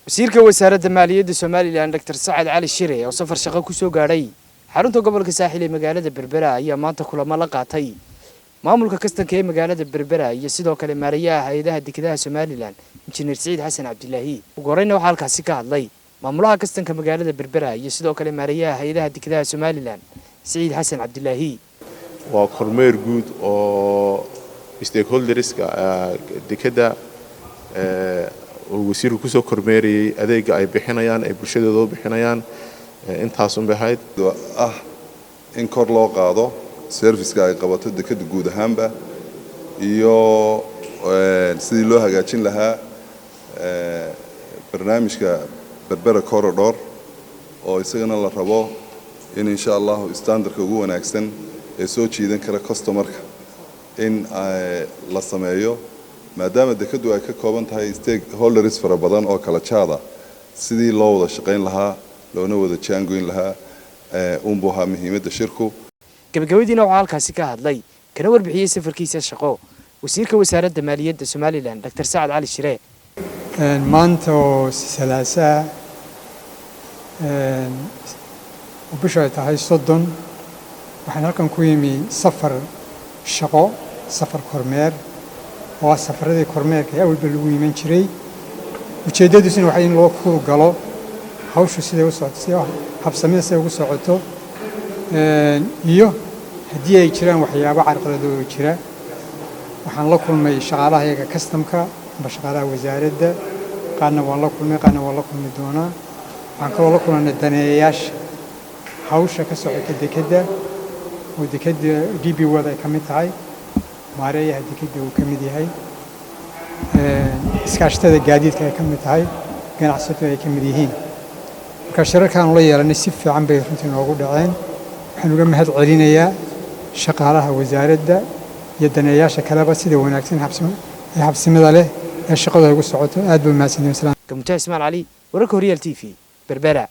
Wasiirka Wasaaradda Maaliyadda Somaliland, Doctor Sacad Cali Shire, oo safar shaqo kusoo gaadhay xarunta gobolka Saaxil ee magaalada Berbera, ayaa maanta kulamo la qaatay maamulka kastanka ee magaalada Berbera iyo sidoo kale maarayaha hay-adaha dekedaha Somaliland, Injineer Siciid Xasan Cabdilaahi. Ugu horeyna waxaa halkaasi ka hadlay maamulaha kastanka magaalada Berbera iyo sidoo kale maarayaha hay-adaha dekedaha Somaliland, Siciid Xasan Cabdilaahi. Waa kormeer guud oo stakeholderska dekedda uu wasiirku kusoo kormeerayay adeega ay bixinayaan, ay bulshadooda u bixinayaan. Intaasun bay ahayd. Ah, in kor loo qaado serviceka ay qabato dekedda guud ahaanba iyo sidii loo hagaajin lahaa barnaamijka Berbera Corridor, oo isagana la rabo in insha Allahu standardka ugu wanaagsan ee soo jiidan kara customerka in la sameeyo, maadaama dekeddu ay ka kooban tahay stakeholders fara badan oo kala jaada, sidii loo wada shaqayn lahaa loona wada jaangoyn lahaa unbuu ahaa muhiimadda shirku. Gabagabadiina waxaa halkaasi ka hadlay kana warbixiyey safarkiisa shaqo wasiirka Wasaaradda Maaliyadda Somaliland, Doctor Sacad Cali Shire. Maanta oo Salaasaa oo bishu ay tahay 30, waxaan halkan ku yimi safar shaqo, safar kormeer oo ah safaradii kormeerka ee awalba lagu iman jiray. Ujeeddadiisuna waxay in loo kuur galo hawshu siday u socoto, si habsamida siday ugu socoto, iyo haddii ay jiraan waxyaabo carqaladoo jira. Waxaan la kulmay shaqaalaha iyaga kastamka amba shaqaalaha wasaaradda, qaarna waan la kulmay, qaarna waan la kulmi doonaa. Waxaan kaloo la kulannay daneeyayaasha hawsha ka socota dekedda, oo dekedda DP World ay ka mid tahay, maareeyaha dekedda uu ka mid yahay, iskaashatada gaadiidka ay ka mid tahay, ganacsatadu ay ka mid yihiin. Marka shirarkaanu la yeelanay si fiican bay runtii noogu dhaceen. Waxaan uga mahad celinayaa shaqaalaha wasaaradda iyo daneeyaasha kaleba sida wanaagsan ee habsimada leh ee shaqadu ay ugu socoto. Aad bay umahadsanyihin. Gamujaa Ismaan Cali, wararka Horyaal TV, Berbera.